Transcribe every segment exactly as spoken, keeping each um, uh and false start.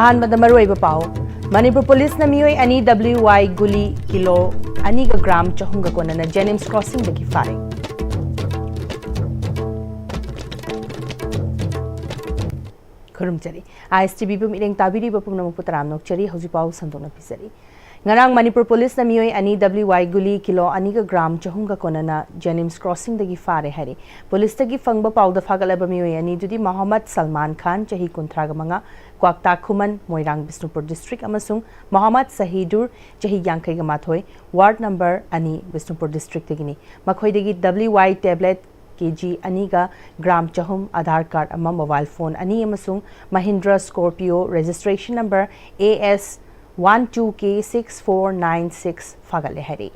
ꯑꯍꯥꯟꯕꯗ ꯃꯔꯨꯑꯣꯏꯕ ꯄꯥꯎ꯫ ꯃꯅꯤꯄꯨꯔ ꯄꯨꯂꯤꯁꯅ ꯃꯤꯑꯣꯏ ꯑꯅꯤ W Y ꯒꯨꯂꯤ ꯀꯤꯂꯣ ꯑꯅꯤꯒ ꯒ꯭ꯔꯥꯝ ꯆꯍꯨꯝꯒ ꯀꯣꯟꯅꯅ ꯖꯦꯅꯤꯝꯁ ꯀ꯭ꯔꯣꯁꯤꯡꯗꯒꯤ ꯐꯥꯔꯦ꯫ ꯈꯨꯔꯨꯝꯖꯔꯤ꯫ ISTV ꯕꯨ ꯃꯤꯠꯌꯦꯡ ꯇꯥꯕꯤꯔꯤꯕ ꯄꯨꯝꯅꯃꯛꯄꯨ ꯇꯔꯥꯝꯅ ꯑꯣꯛꯆꯔꯤ꯫ ꯍꯧꯖꯤꯛ ꯄꯥꯎ ꯁꯟꯗꯣꯛꯅ ꯄꯤꯖꯔꯤ꯫ ꯉꯔꯥꯡ ꯃꯅꯤꯄꯨꯔ ꯄꯨꯂꯤꯁꯅ ꯃꯤꯑꯣꯏ ꯑꯅꯤ W Y ꯒꯨꯂꯤ ꯀꯤꯂꯣ ꯑꯅꯤꯒ ꯒ꯭ꯔꯥꯝ ꯆꯍꯨꯝꯒ ꯀꯣꯟꯅꯅ ꯖꯦꯅꯤꯝꯁ ꯀ꯭ꯔꯣꯁꯤꯡꯗꯒꯤ ꯐꯥꯔꯦ ꯍꯥꯏꯔꯤ꯫ ꯄꯨꯂꯤꯁꯇꯒꯤ ꯐꯪꯕ ꯄꯥꯎꯗ ꯐꯥꯒꯠꯂꯕ ꯃꯤꯑꯣꯏ ꯑꯅꯤꯗꯨꯗꯤ ꯃꯣꯍꯝꯃꯗ ꯁꯜꯃꯥꯟ ꯈꯥꯟ, ꯆꯍꯤ ꯀꯨꯟꯊ꯭ꯔꯥꯒ ꯃꯉꯥ, ꯀ꯭ꯋꯥꯛꯇꯥ ꯈꯨꯃꯟ, ꯃꯣꯏꯔꯥꯡ, ꯕꯤꯁꯅꯨꯄꯨꯔ ꯗꯤꯁꯇ꯭ꯔꯤꯛ, ꯑꯃꯁꯨꯡ ꯃꯣꯍꯝꯃꯗ ꯁꯍꯤꯗꯨꯔ, ꯆꯍꯤ ꯌꯥꯡꯈꯩꯒ ꯃꯥꯊꯣꯏ, ꯋꯥꯔꯗ ꯅꯝꯕꯔ ꯑꯅꯤ, ꯕꯤꯁꯅꯨꯄꯨꯔ ꯗꯤꯁꯇ꯭ꯔꯤꯛꯇꯒꯤꯅꯤ꯫ ꯃꯈꯣꯏꯗꯒꯤ W Y ꯇꯦꯕ꯭ꯂꯦꯠ ꯀꯦ ꯖꯤ ꯑꯅꯤꯒ ꯒ꯭ꯔꯥꯝ ꯆꯍꯨꯝ, ꯑꯥꯙꯥꯔ ꯀꯥꯔꯗ ꯑꯃ, ꯃꯣꯕꯥꯏꯜ ꯐꯣꯟ ꯑꯅꯤ ꯑꯃꯁꯨꯡ Mahindra ꯁ꯭ꯀꯣꯔꯄꯤꯌꯣ registration number A S one two K six four nine six ꯐꯥꯒꯠꯂꯦ ꯍꯥꯏꯔꯤ꯫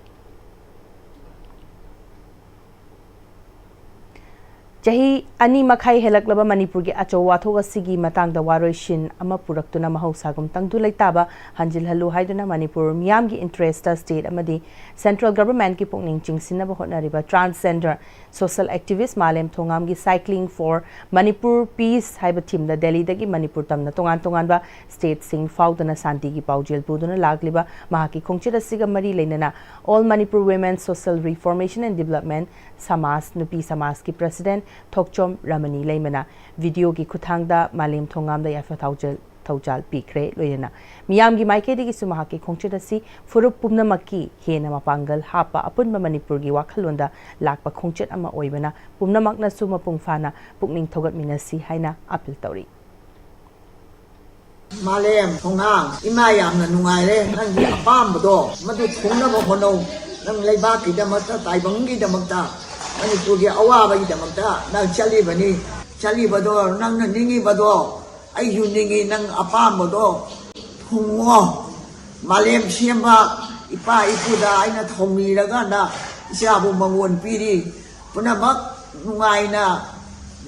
ꯆꯍꯤ ꯑꯅꯤ ꯃꯈꯥꯏ ꯍꯦꯜꯂꯛꯂꯕ ꯃꯅꯤꯄꯨꯔꯒꯤ ꯑꯆꯧ ꯑꯊꯣꯛ ꯑꯁꯤꯒꯤ ꯃꯇꯥꯡꯗ ꯋꯥꯔꯣꯏꯁꯤꯟ ꯑꯃ ꯄꯨꯔꯛꯇꯨꯅ ꯃꯍꯧꯁꯥꯒꯨꯝ ꯇꯪꯗꯨ ꯂꯩꯇꯥꯕ ꯍꯟꯖꯤꯜꯍꯜꯂꯨ ꯍꯥꯏꯗꯨꯅ ꯃꯅꯤꯄꯨꯔ ꯃꯤꯌꯥꯝꯒꯤ ꯏꯟꯇꯔꯦꯁꯇ ꯁ꯭ꯇꯦꯠ ꯑꯃꯗꯤ ꯁꯦꯟꯇ꯭ꯔꯦꯜ ꯒꯚꯔꯟꯃꯦꯟꯠꯀꯤ ꯄꯨꯛꯅꯤꯡ ꯆꯤꯡꯁꯤꯟꯅꯕ ꯍꯣꯠꯅꯔꯤꯕ ꯇ꯭ꯔꯥꯟꯁꯖꯦꯟꯗꯔ ꯁꯣꯁꯦꯜ ꯑꯦꯛꯇꯤꯚꯤꯁ꯭ꯠ ꯃꯥꯂꯦꯝ ꯊꯣꯉꯥꯝꯒꯤ Cycling for Manipur Peace ꯍꯥꯏꯕ ꯊꯤꯝꯗ ꯗꯦꯜꯂꯤꯗꯒꯤ ꯃꯅꯤꯄꯨꯔ ꯇꯝꯅ ꯇꯣꯉꯥꯟ ꯇꯣꯉꯥꯟꯕ ꯁ꯭ꯇꯦꯠꯁꯤꯡ ꯐꯥꯎꯗꯨꯅ ꯁꯥꯟꯇꯤꯒꯤ ꯄꯥꯎꯖꯦꯜ ꯄꯨꯗꯨꯅ ꯂꯥꯛꯂꯤꯕ ꯃꯍꯥꯛꯀꯤ ꯈꯣꯡꯆꯠ ꯑꯁꯤꯒ ꯃꯔꯤ ꯂꯩꯅꯅ All Manipur Women Social Reformation and Development ꯁꯃꯥꯖ, ꯅꯨꯄꯤ ꯁꯃꯥꯖꯀꯤ ꯄ꯭ꯔꯁꯤꯗꯦꯟꯠ ꯊꯣꯛꯆꯣꯝ ꯔꯃꯅꯤ ꯂꯩꯃꯅ ꯚꯤꯗꯤꯑꯣꯒꯤ ꯈꯨꯠꯊꯥꯡꯗ ꯃꯥꯂꯦꯝ ꯊꯣꯉꯥꯝꯗ ꯌꯥꯏꯐ ꯊꯧꯖ-, ꯊꯧꯖꯥꯜ ꯄꯤꯈ꯭ꯔꯦ꯫ ꯂꯣꯏꯅꯅ ꯃꯤꯌꯥꯝꯒꯤ ꯃꯥꯏꯀꯩꯗꯒꯤꯁꯨ ꯃꯍꯥꯛꯀꯤ ꯈꯣꯡꯆꯠ ꯑꯁꯤ ꯐꯨꯔꯨꯞ ꯄꯨꯝꯅꯃꯛꯀꯤ ꯍꯦꯟꯅ ꯃꯄꯥꯡꯒꯜ ꯍꯥꯞꯄ ꯑꯄꯨꯟꯕ ꯃꯅꯤꯄꯨꯔꯒꯤ ꯋꯥꯈꯜꯂꯣꯟꯗ ꯂꯥꯛꯄ ꯈꯣꯡꯆꯠ ꯑꯃ ꯑꯣꯏꯕꯅ ꯄꯨꯝꯅꯃꯛꯅꯁꯨ ꯃꯄꯨꯡ ꯐꯥꯅ ꯄꯨꯛꯅꯤꯡ ꯊꯧꯒꯠꯃꯤꯟꯅꯁꯤ ꯍꯥꯏꯅ ꯑꯥꯄꯤꯜ ꯇꯧꯔꯤ꯫ ꯃꯥꯂꯦꯝ ꯊꯣꯉꯥꯝ, ꯏꯃꯥ ꯌꯥꯝꯅ ꯅꯨꯡꯉꯥꯏꯔꯦ꯫ ꯅꯪꯒꯤ ꯑꯄꯥꯝꯕꯗꯣ ꯃꯗꯨ ꯊꯨꯡꯅꯕ ꯍꯣꯠꯅꯧ꯫ ꯅꯪ ꯂꯩꯕꯥꯛꯀꯤꯗꯃꯛꯇ, ꯇꯥꯏꯕꯪꯒꯤꯗꯃꯛꯇ, ꯃꯅꯤꯄꯨꯔꯒꯤ ꯑꯋꯥꯕꯒꯤꯗꯃꯛꯇ ꯅꯪ ꯆꯠꯂꯤꯕꯅꯤ꯫ ꯆꯠꯂꯤꯕꯗꯣ, ꯅꯪꯅ ꯅꯤꯡꯉꯤꯕꯗꯣ ꯑꯩꯁꯨ ꯅꯤꯡꯉꯤ, ꯅꯪ ꯑꯄꯥꯝꯕꯗꯣ ꯊꯨꯡꯉꯣ꯫ ꯃꯥꯂꯦꯝ ꯁꯦꯝꯕ ꯏꯄꯥ ꯏꯄꯨꯗ ꯑꯩꯅ ꯊꯧꯅꯤꯔꯀꯥꯟꯗ ꯏꯆꯥꯕꯨ ꯃꯉꯣꯟ ꯄꯤꯔꯤ꯫ ꯄꯨꯝꯅꯃꯛ ꯅꯨꯡꯉꯥꯏꯅ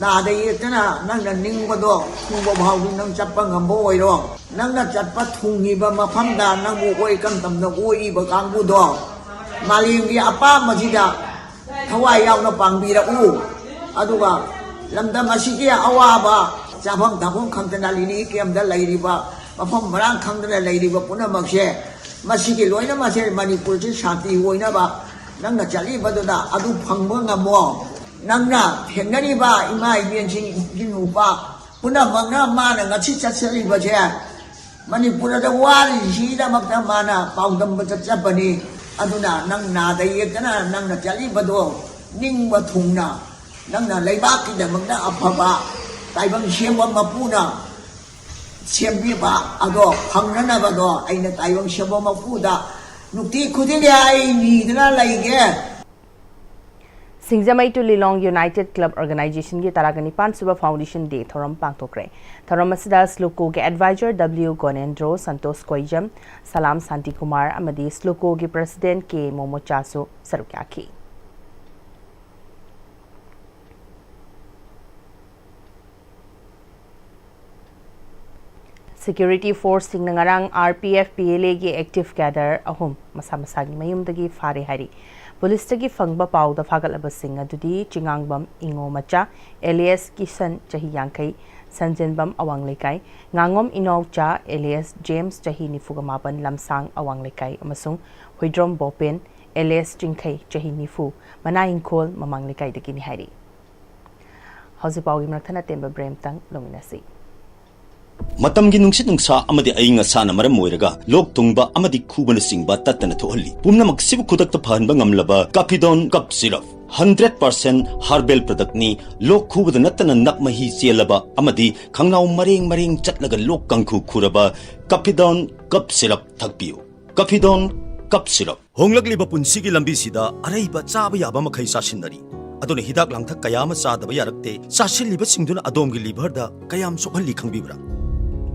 ꯅꯥꯗ ꯌꯦꯛꯇꯅ ꯅꯪꯅ ꯅꯤꯡꯕꯗꯣ ꯊꯨꯡꯕ ꯐꯥꯎꯗꯨ ꯅꯪ ꯆꯠꯄ ꯉꯝꯕ ꯑꯣꯏꯔꯣ꯫ ꯅꯪꯅ ꯆꯠꯄ ꯊꯨꯡꯉꯤꯕ ꯃꯐꯝꯗ ꯅꯪꯕꯨ ꯑꯣꯏ ꯀꯝ ꯇꯝꯅ ꯑꯣꯛꯏꯕ ꯀꯥꯡꯕꯨꯗꯣ ꯃꯥꯂꯦꯝꯒꯤ ꯑꯄꯥꯝꯕꯁꯤꯗ ꯊꯋꯥꯏ ꯌꯥꯎꯅ ꯄꯥꯡꯕꯤꯔꯛꯎ꯫ ꯑꯗꯨꯒ ꯂꯝꯗꯝ ꯑꯁꯤꯒꯤ ꯑꯋꯥꯕ ꯆꯥꯐꯝ ꯊꯛꯐꯝ ꯈꯪꯗꯅ ꯔꯤꯂꯤꯐ ꯀꯦꯝꯗ ꯂꯩꯔꯤꯕ ꯃꯐꯝ ꯃꯔꯥꯡ ꯈꯪꯗꯅ ꯂꯩꯔꯤꯕ ꯄꯨꯝꯅꯃꯛꯁꯦ, ꯃꯁꯤꯒꯤ ꯂꯣꯏꯅꯃꯛꯁꯦ ꯃꯅꯤꯄꯨꯔꯁꯤ ꯁꯥꯟꯇꯤ ꯑꯣꯏꯅꯕ ꯅꯪꯅ ꯆꯠꯂꯤꯕꯗꯨꯅ ꯑꯗꯨ ꯐꯪꯕ ꯉꯝꯃꯣ꯫ ꯅꯪꯅ ꯊꯦꯡꯅꯔꯤꯕ ꯏꯃꯥ ꯏꯕꯦꯟꯁꯤꯡ, ꯏꯆꯤꯟ ꯅꯨꯄꯥ ꯄꯨꯝꯅꯃꯛꯅ ꯃꯥꯅ ꯉꯁꯤ ꯆꯠꯆꯔꯤꯕꯁꯦ ꯃꯅꯤꯄꯨꯔꯗ ꯋꯥꯔꯤꯁꯤꯒꯤꯗꯃꯛꯇ ꯃꯥꯅ ꯄꯥꯎꯗꯝꯕ ꯆꯠꯆꯕꯅꯤ꯫ ꯑꯗꯨꯅ ꯅꯪ ꯅꯥꯗ ꯌꯦꯛꯇꯅ ꯅꯪꯅ ꯆꯠꯂꯤꯕꯗꯣ ꯅꯤꯡꯕ ꯊꯨꯡꯅ, ꯅꯪꯅ ꯂꯩꯕꯥꯛꯀꯤꯗꯃꯛꯇ ꯑꯐꯕ ꯇꯥꯏꯕꯪ ꯁꯦꯝꯕ ꯃꯄꯨꯅ ꯁꯦꯝꯕꯤꯕ ꯑꯗꯣ ꯐꯪꯅꯅꯕꯗꯣ ꯑꯩꯅ ꯇꯥꯏꯕꯪ ꯁꯦꯝꯕ ꯃꯄꯨꯗ ꯅꯨꯡꯇꯤ ꯈꯨꯗꯤꯡꯒꯤ ꯑꯩ ꯅꯤꯗꯅ ꯂꯩꯒꯦ꯫ ꯁꯤꯡꯖꯃꯩ ꯇꯨ ꯂꯤꯂꯣꯡ United Club Organizationꯒꯤ ꯇꯔꯥꯒ ꯅꯤꯄꯥꯟ ꯁꯨꯕ Foundation Day ꯊꯧꯔꯝ ꯄꯥꯡꯊꯣꯛꯈ꯭ꯔꯦ꯫ ꯊꯧꯔꯝ ꯑꯁꯤꯗ ꯁ꯭ꯂꯨꯀꯣꯒꯤ Advisor W ꯒꯣꯅꯦꯟꯗ꯭ꯔꯣ, ꯁꯟꯇꯣꯁ ꯀꯣꯏꯖꯝ, ꯁꯂꯥꯝ ꯁꯥꯟꯇꯤꯀꯨꯃꯥꯔ ꯑꯃꯗꯤ ꯁ꯭ꯂꯨꯀꯣꯒꯤ President ꯀꯦ ꯃꯣꯃꯣꯆꯥꯁꯨ ꯁꯔꯨꯛ ꯌꯥꯈꯤ꯫ Security forceꯁꯤꯡꯅ ꯉꯔꯥꯡ RPF PLAꯒꯤ active cadre ꯑꯍꯨꯝ ꯃꯁꯥ ꯃꯁꯥꯒꯤ ꯃꯌꯨꯝꯗꯒꯤ ꯐꯥꯔꯦ ꯍꯥꯏꯔꯤ꯫ ꯄꯨꯂꯤꯁꯇꯒꯤ ꯐꯪꯕ ꯄꯥꯎꯗ ꯐꯥꯒꯠꯂꯕꯁꯤꯡ ꯑꯗꯨꯗꯤ ꯆꯤꯉꯥꯡꯕꯝ ꯏꯉꯣ ꯃꯆꯥ alias ꯀꯤꯁꯟ ꯆꯍꯤ ꯌꯥꯡꯈꯩ, ꯁꯟꯖꯦꯟꯕꯝ ꯑꯋꯥꯡ ꯂꯩꯀꯥꯏ, ꯉꯥꯉꯣꯝ ꯏꯅꯥꯎꯆꯥ alias ꯖꯦꯝꯁ ꯆꯍꯤ ꯅꯤꯐꯨꯒ ꯃꯥꯄꯟ ꯂꯝꯁꯥꯡ ꯑꯋꯥꯡ ꯂꯩꯀꯥꯏ ꯑꯃꯁꯨꯡ ꯍꯨꯏꯗ꯭ꯔꯣꯝ ꯕꯣꯄꯦꯟ alias ꯆꯤꯡꯈꯩ ꯆꯍꯤ ꯅꯤꯐꯨ ꯃꯅꯥ ꯏꯪꯈꯣꯜ ꯃꯃꯥꯡ ꯂꯩꯀꯥꯏꯗꯒꯤꯅꯤ ꯍꯥꯏꯔꯤ꯫ ꯍꯧꯖꯤꯛ ꯄꯥꯎꯒꯤ ꯃꯔꯛ ꯊꯠꯅ ꯇꯦꯟꯕ break ꯑꯃꯇꯪ ꯂꯧꯃꯤꯟꯅꯁꯤ꯫ ꯃꯇꯝꯒꯤ ꯅꯨꯡꯁꯤꯠ ꯅꯨꯡꯁꯥ ꯑꯃꯗꯤ ꯑꯏꯪ ꯑꯁꯥꯅ ꯃꯔꯝ ꯑꯣꯏꯔꯒ ꯂꯣꯛ ꯊꯨꯡꯕ ꯑꯃꯗꯤ ꯈꯨꯕꯅꯆꯤꯡꯕ ꯇꯠꯇꯅ ꯊꯣꯛꯍꯜꯂꯤ꯫ ꯄꯨꯝꯅꯃꯛꯁꯤꯕꯨ ꯈꯨꯗꯛꯇ ꯐꯍꯟꯕ ꯉꯝꯂꯕ Caphidone Cough Syrup, hundred percent herbal productꯅꯤ꯫ ꯂꯣꯛ ꯈꯨꯕꯗ ꯅꯠꯇꯅ ꯅꯞ ꯃꯍꯤ ꯆꯦꯜꯂꯕ ꯑꯃꯗꯤ ꯈꯪꯅꯥꯎ ꯃꯔꯦꯡ ꯃꯔꯦꯡ ꯆꯠꯂꯒ ꯂꯣꯛ ꯀꯥꯡꯈꯨ ꯈꯨꯔꯕ Caphidone Cough Syrup ꯊꯛꯄꯤꯌꯨ꯫ Caphidone Cough Syrup꯫ ꯍꯣꯡꯂꯛꯂꯤꯕ ꯄꯨꯟꯁꯤꯒꯤ ꯂꯝꯕꯤꯁꯤꯗ ꯑꯔꯩꯕ ꯆꯥꯕ ꯌꯥꯕ ꯃꯈꯩ ꯆꯥꯁꯤꯟꯅꯔꯤ꯫ ꯑꯗꯨꯅ ꯍꯤꯗꯥꯛ ꯂꯥꯡꯊꯛ ꯀꯌꯥ ꯑꯃ ꯆꯥꯗꯕ ꯌꯥꯔꯛꯇꯦ꯫ ꯆꯥꯁꯤꯜꯂꯤꯕꯁꯤꯡꯗꯨꯅ ꯑꯗꯣꯝꯒꯤ liverꯗ ꯀꯌꯥꯝ ꯁꯣꯛꯍꯜꯂꯤ ꯈꯪꯕꯤꯕ꯭ꯔꯥ?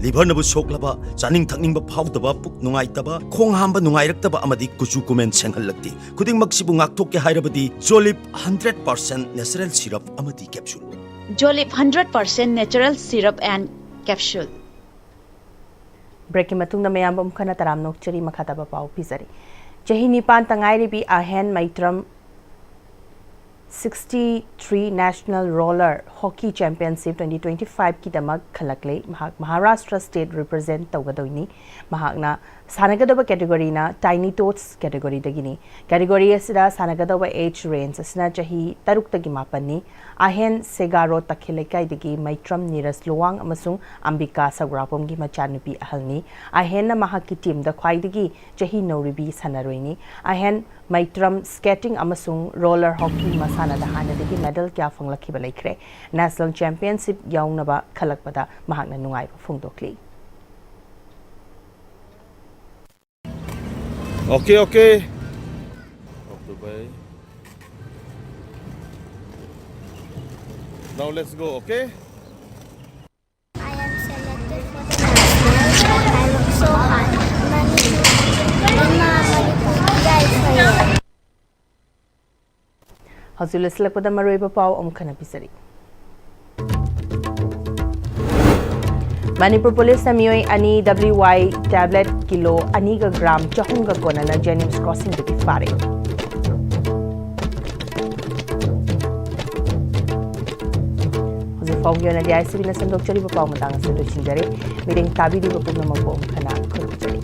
Liverꯅꯕꯨ ꯁꯣꯛꯂꯕ, ꯆꯥꯅꯤꯡ ꯊꯛꯅꯤꯡꯕ ꯐꯥꯎꯗꯕ, ꯄꯨꯛ ꯅꯨꯡꯉꯥꯏꯇꯕ, ꯈꯣꯡ ꯍꯥꯝꯕ ꯅꯨꯡꯉꯥꯏꯔꯛꯇꯕ ꯑꯃꯗꯤ ꯀꯨꯆꯨ ꯀꯨꯃꯦꯟ ꯁꯦꯡꯍꯜꯂꯛꯇꯦ꯫ ꯈꯨꯗꯤꯡꯃꯛꯁꯤꯕꯨ ꯉꯥꯛꯊꯣꯛꯀꯦ ꯍꯥꯏꯔꯕꯗꯤ Jolib hundred percent natural syrup ꯑꯃꯗꯤ capsule꯫ Jolib hundred percent natural syrup and capsule꯫ Breakꯀꯤ ꯃꯇꯨꯡꯗ ꯃꯌꯥꯝꯕꯨ ꯑꯃꯨꯛ ꯍꯟꯅ ꯇꯔꯥꯝꯅ ꯑꯣꯛꯆꯔꯤ꯫ ꯃꯈꯥ ꯇꯥꯕ ꯄꯥꯎ ꯄꯤꯖꯔꯤ꯫ ꯆꯍꯤ ꯅꯤꯄꯥꯟꯇ ꯉꯥꯏꯔꯤꯕꯤ ꯑꯍꯦꯟ ꯃꯩꯇ꯭ꯔꯝ sixty-three National Roller Hockey Championship twenty twenty-five ꯀꯤꯗꯃꯛ ꯈꯜꯂꯛꯂꯦ꯫ ꯃꯍꯥꯛ ꯃꯍꯥꯔꯥꯁꯇ꯭ꯔ state represent ꯇꯧꯒꯗꯣꯏꯅꯤ꯫ ꯃꯍꯥꯛꯅ ꯁꯥꯟꯅꯒꯗꯕ categoryꯅ Tiny Tots categoryꯗꯒꯤꯅꯤ꯫ Category ꯑꯁꯤꯗ ꯁꯥꯟꯅꯒꯗꯧꯕ age range ꯑꯁꯤꯅ ꯆꯍꯤ ꯇꯔꯨꯛꯇꯒꯤ ꯃꯥꯄꯟꯅꯤ꯫ ꯑꯍꯦꯟ ꯁꯦꯒꯥꯔꯣ ꯇꯈꯦꯜ ꯂꯩꯀꯥꯏꯗꯒꯤ ꯃꯩꯇ꯭ꯔꯝ ꯅꯤꯔꯖ ꯂꯨꯋꯥꯡ ꯑꯃꯁꯨꯡ ꯑꯝꯕꯤꯀꯥ ꯁꯒ꯭ꯔꯥꯕꯝꯒꯤ ꯃꯆꯥꯅꯨꯄꯤ ꯑꯍꯜꯅꯤ꯫ ꯑꯍꯦꯟꯅ ꯃꯍꯥꯛꯀꯤ teamꯗ ꯈ꯭ꯋꯥꯏꯗꯒꯤ ꯆꯍꯤ ꯅꯧꯔꯤꯕꯤ ꯁꯥꯟꯅꯔꯣꯏꯅꯤ꯫ ꯑꯍꯦꯟ ꯃꯩꯇ꯭ꯔꯝ skating ꯑꯃꯁꯨꯡ roller hockey ꯃꯁꯥꯟꯅꯗ ꯍꯥꯟꯅꯗꯒꯤ medal ꯀꯌꯥ ꯐꯪꯂꯛꯈꯤꯕ ꯂꯩꯈ꯭ꯔꯦ꯫ National Championship ꯌꯥꯎꯅꯕ ꯈꯜꯂꯛꯄꯗ ꯃꯍꯥꯛꯅ ꯅꯨꯡꯉꯥꯏꯕ ꯐꯣꯡꯗꯣꯛꯂꯤ꯫ Okay, okay. Of Dubai. Now let's go, okay? I am selected for the nationals and I work so hard. Many in my Manipur guys for you. ꯍꯧꯖꯤꯛ ꯂꯣꯏꯁꯤꯜꯂꯛꯄꯗ ꯃꯔꯨꯑꯣꯏꯕ ꯄꯥꯎ ꯑꯃꯨꯛ ꯍꯟꯅ ꯄꯤꯖꯔꯤ꯫ ꯃꯅꯤꯄꯨꯔ ꯄꯨꯂꯤꯁꯅ ꯃꯤꯑꯣꯏ ꯑꯅꯤ W Y tablet ꯀꯤꯂꯣ ꯑꯅꯤꯒ ꯒ꯭ꯔꯥꯝ ꯆꯍꯨꯝꯒ ꯀꯣꯟꯅꯅ ꯖꯦꯅꯤꯝꯁ ꯀ꯭ꯔꯣꯁꯤꯡꯗꯒꯤ ꯐꯥꯔꯦ꯫ ꯍꯧꯖꯤꯛ ꯐꯥꯎꯒꯤ ꯑꯣꯏꯅꯗꯤ ꯑꯥꯏ ꯁꯤ ꯕꯤꯅ ꯁꯟꯗꯣꯛꯆꯔꯤꯕ ꯄꯥꯎ ꯃꯇꯥꯡ ꯑꯁꯤ ꯂꯣꯏꯁꯤꯟꯖꯔꯦ꯫ ꯃꯤꯠꯌꯦꯡ ꯇꯥꯕꯤꯔꯤꯕ ꯄꯨꯝꯅꯃꯛꯄꯨ ꯑꯃꯨꯛ ꯍꯟꯅ ꯈꯨꯔꯨꯝꯖꯔꯤ꯫